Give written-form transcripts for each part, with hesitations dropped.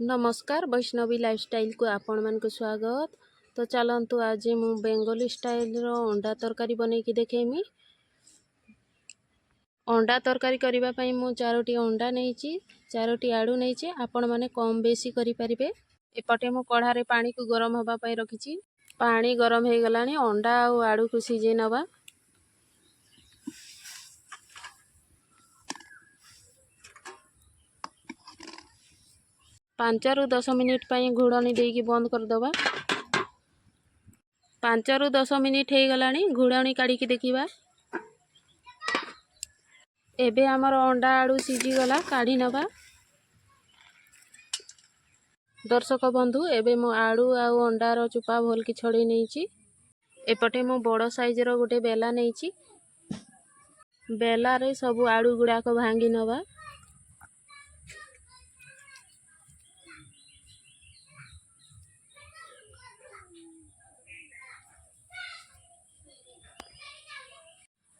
ନମସ୍କାର, ବୈଷ୍ଣବୀ ଲାଇଫଷ୍ଟାଇଲକୁ ଆପଣମାନଙ୍କୁ ସ୍ୱାଗତ। ତ ଚାଲନ୍ତୁ, ଆଜି ମୁଁ ବେଙ୍ଗଲୀ ଷ୍ଟାଇଲର ଅଣ୍ଡା ତରକାରୀ ବନେଇକି ଦେଖେଇମି। ଅଣ୍ଡା ତରକାରୀ କରିବା ପାଇଁ ମୁଁ ଚାରୋଟି ଅଣ୍ଡା ନେଇଛି, ଚାରୋଟି ଆଳୁ ନେଇଛି। ଆପଣମାନେ କମ୍ ବେଶୀ କରିପାରିବେ। ଏପଟେ ମୁଁ କଢ଼ାରେ ପାଣିକୁ ଗରମ ହେବା ପାଇଁ ରଖିଛି। ପାଣି ଗରମ ହେଇଗଲାଣି, ଅଣ୍ଡା ଆଉ ଆଳୁକୁ ସିଝେଇ ନେବା। 5ରୁ 10 ମିନିଟ୍ ପାଇଁ ଘୋଡ଼ଣୀ ଦେଇକି ବନ୍ଦ କରିଦେବା। 5ରୁ 10 ମିନିଟ୍ ହେଇଗଲାଣି, ଘୋଡ଼ଣୀ କାଢ଼ିକି ଦେଖିବା। ଏବେ ଆମର ଅଣ୍ଡା ଆଳୁ ସିଝିଗଲା, କାଢ଼ି ନେବା। ଦର୍ଶକ ବନ୍ଧୁ, ଏବେ ମୁଁ ଆଳୁ ଆଉ ଅଣ୍ଡାର ଚୋପା ଭଲକି ଛଡ଼େଇ ନେଇଛି। ଏପଟେ ମୁଁ ବଡ଼ ସାଇଜ୍ର ଗୋଟେ ବେଲା ନେଇଛି। ବେଲାରେ ସବୁ ଆଳୁ ଗୁଡ଼ାକ ଭାଙ୍ଗି ନେବା।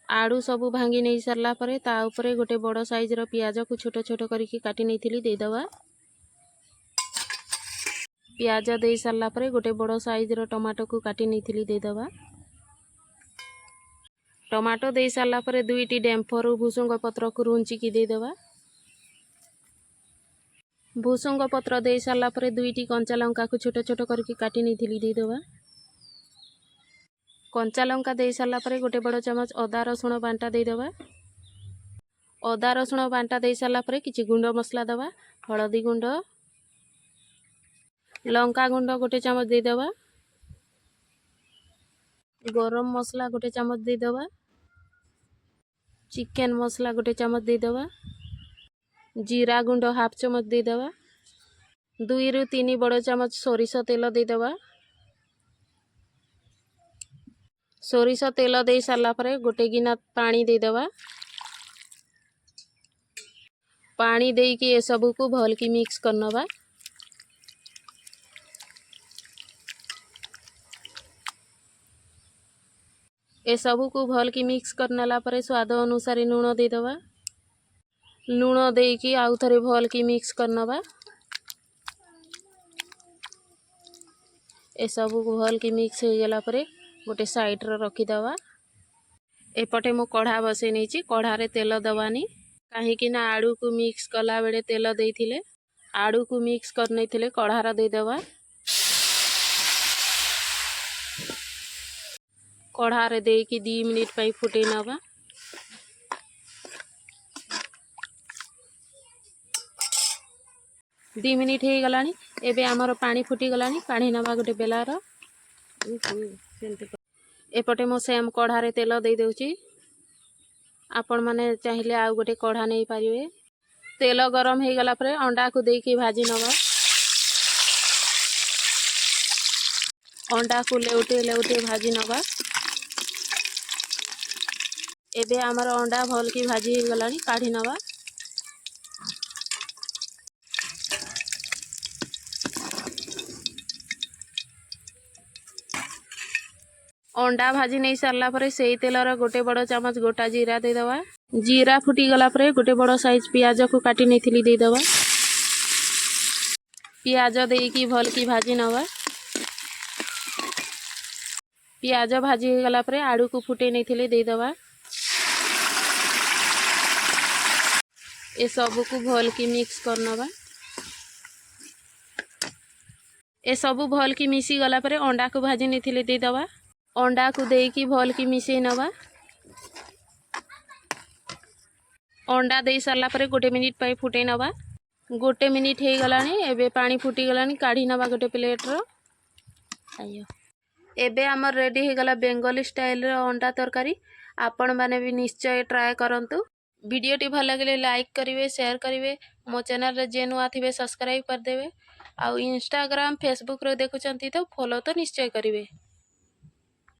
ଆଳୁ ସବୁ ଭାଙ୍ଗି ନେଇ ସାରିଲା ପରେ ତା ଉପରେ ଗୋଟେ ବଡ଼ ସାଇଜ୍ର ପିଆଜକୁ ଛୋଟ ଛୋଟ କରିକି କାଟି ନେଇଥିଲି, ଦେଇଦେବା। ପିଆଜ ଦେଇ ସାରିଲା ପରେ ଗୋଟେ ବଡ଼ ସାଇଜ୍ର ଟମାଟୋକୁ କାଟି ନେଇଥିଲି, ଦେଇଦେବା। ଟମାଟୋ ଦେଇ ସାରିଲା ପରେ ଦୁଇଟି ଡେମ୍ଫରୁ ଭୁଷୁଙ୍ଗ ପତ୍ରକୁ ରୁଞ୍ଚିକି ଦେଇଦେବା। ଭୁଷୁଙ୍ଗ ପତ୍ର ଦେଇ ସାରିଲା ପରେ ଦୁଇଟି କଞ୍ଚା ଲଙ୍କାକୁ ଛୋଟ ଛୋଟ କରିକି କାଟି ନେଇଥିଲି, ଦେଇଦେବା। କଞ୍ଚା ଲଙ୍କା ଦେଇ ସାରିଲା ପରେ ଗୋଟେ ବଡ଼ ଚାମଚ ଅଦା ରସୁଣ ବାଣ୍ଟା ଦେଇଦେବା। ଅଦା ରସୁଣ ବାଣ୍ଟା ଦେଇ ସାରିଲା ପରେ କିଛି ଗୁଣ୍ଡ ମସଲା ଦେବା। ହଳଦୀ ଗୁଣ୍ଡ, ଲଙ୍କା ଗୁଣ୍ଡ ଗୋଟେ ଚାମଚ ଦେଇଦେବା। ଗରମ ମସଲା ଗୋଟେ ଚାମଚ ଦେଇଦେବା। ଚିକେନ ମସଲା ଗୋଟେ ଚାମଚ ଦେଇଦେବା। ଜିରା ଗୁଣ୍ଡ ହାଫ୍ ଚାମଚ ଦେଇଦେବା। 2ରୁ 3 ବଡ଼ ଚାମଚ ସୋରିଷ ତେଲ ଦେଇଦେବା। ସୋରିଷ ତେଲ ଦେଇ ସାରିଲା ପରେ ଗୋଟେ ଗିନା ପାଣି ଦେଇଦେବା। ପାଣି ଦେଇକି ଏସବୁକୁ ଭଲକି ମିକ୍ସ କରିନେବା। ଏସବୁକୁ ଭଲକି ମିକ୍ସ କରିନେଲା ପରେ ସ୍ୱାଦ ଅନୁସାରେ ଲୁଣ ଦେଇଦେବା। ଲୁଣ ଦେଇକି ଆଉ ଥରେ ଭଲକି ମିକ୍ସ କରିନେବା। ଏସବୁକୁ ଭଲକି ମିକ୍ସ ହେଇଗଲା ପରେ ଗୋଟେ ସାଇଡ଼୍ରେ ରଖିଦେବା। ଏପଟେ ମୁଁ କଢ଼ା ବସେଇ ନେଇଛି। କଢ଼ାରେ ତେଲ ଦେବାନି, କାହିଁକି ନା ଆଳୁକୁ ମିକ୍ସ କଲାବେଳେ ତେଲ ଦେଇଥିଲେ। ଆଳୁକୁ ମିକ୍ସ କରିନେଇଥିଲେ, କଢ଼ାର ଦେଇଦେବା। କଢ଼ାରେ ଦେଇକି 2 ମିନିଟ୍ ପାଇଁ ଫୁଟେଇ ନେବା। 2 ମିନିଟ୍ ହେଇଗଲାଣି। ଏବେ ଆମର ପାଣି ଫୁଟିଗଲାଣି, କାଢ଼ି ନେବା ଗୋଟେ ବେଲାର। ଏପଟେ ମୁଁ ସେମ୍ କଢ଼ାରେ ତେଲ ଦେଇଦେଉଛି। ଆପଣମାନେ ଚାହିଁଲେ ଆଉ ଗୋଟେ କଢ଼ା ନେଇପାରିବେ। ତେଲ ଗରମ ହେଇଗଲା ପରେ ଅଣ୍ଡାକୁ ଦେଇକି ଭାଜି ନେବା। ଅଣ୍ଡାକୁ ଲେଉଟେଇ ଲେଉଟେଇ ଭାଜି ନେବା। ଏବେ ଆମର ଅଣ୍ଡା ଭଲକି ଭାଜି ହେଇଗଲାଣି, କାଢ଼ି ନେବା। ଅଣ୍ଡା ଭାଜି ନେଇ ସାରିଲା ପରେ ସେଇ ତେଲର ଗୋଟେ ବଡ଼ ଚାମଚ ଗୋଟା ଜିରା ଦେଇଦେବା। ଜିରା ଫୁଟିଗଲା ପରେ ଗୋଟେ ବଡ଼ ସାଇଜ୍ ପିଆଜକୁ କାଟି ନେଇଥିଲି, ଦେଇଦେବା। ପିଆଜ ଦେଇକି ଭଲକି ଭାଜି ନେବା। ପିଆଜ ଭାଜି ହେଇଗଲା ପରେ ଆଳୁକୁ ଫୁଟେଇ ନେଇଥିଲି, ଦେଇଦେବା। ଏସବୁକୁ ଭଲକି ମିକ୍ସ କରିନେବା। ଏସବୁ ଭଲକି ମିଶିଗଲା ପରେ ଅଣ୍ଡାକୁ ଭାଜି ନେଇଥିଲେ, ଦେଇଦେବା। ଅଣ୍ଡାକୁ ଦେଇକି ଭଲକି ମିଶେଇ ନେବା। ଅଣ୍ଡା ଦେଇ ସାରିଲା ପରେ ଗୋଟେ ମିନିଟ୍ ପାଇଁ ଫୁଟେଇ ନେବା। ଗୋଟେ ମିନିଟ୍ ହେଇଗଲାଣି। ଏବେ ପାଣି ଫୁଟିଗଲାଣି, କାଢ଼ି ନେବା ଗୋଟେ ପ୍ଲେଟ୍ର। ଆಯ್ୟୋ, ଏବେ ଆମର ରେଡ଼ି ହେଇଗଲା ବେଙ୍ଗଲୀ ଷ୍ଟାଇଲର ଅଣ୍ଡା ତରକାରୀ। ଆପଣମାନେ ବି ନିଶ୍ଚୟ ଟ୍ରାଏ କରନ୍ତୁ। ଭିଡ଼ିଓଟି ଭଲ ଲାଗିଲେ ଲାଇକ୍ କରିବେ, ସେୟାର କରିବେ। ମୋ ଚ୍ୟାନେଲରେ ଯିଏ ନୂଆ ଥିବେ ସବସ୍କ୍ରାଇବ୍ କରିଦେବେ। ଆଉ ଇନଷ୍ଟାଗ୍ରାମ, ଫେସବୁକ୍ରେ ଦେଖୁଛନ୍ତି ତ ଫଲୋ ତ ନିଶ୍ଚୟ କରିବେ।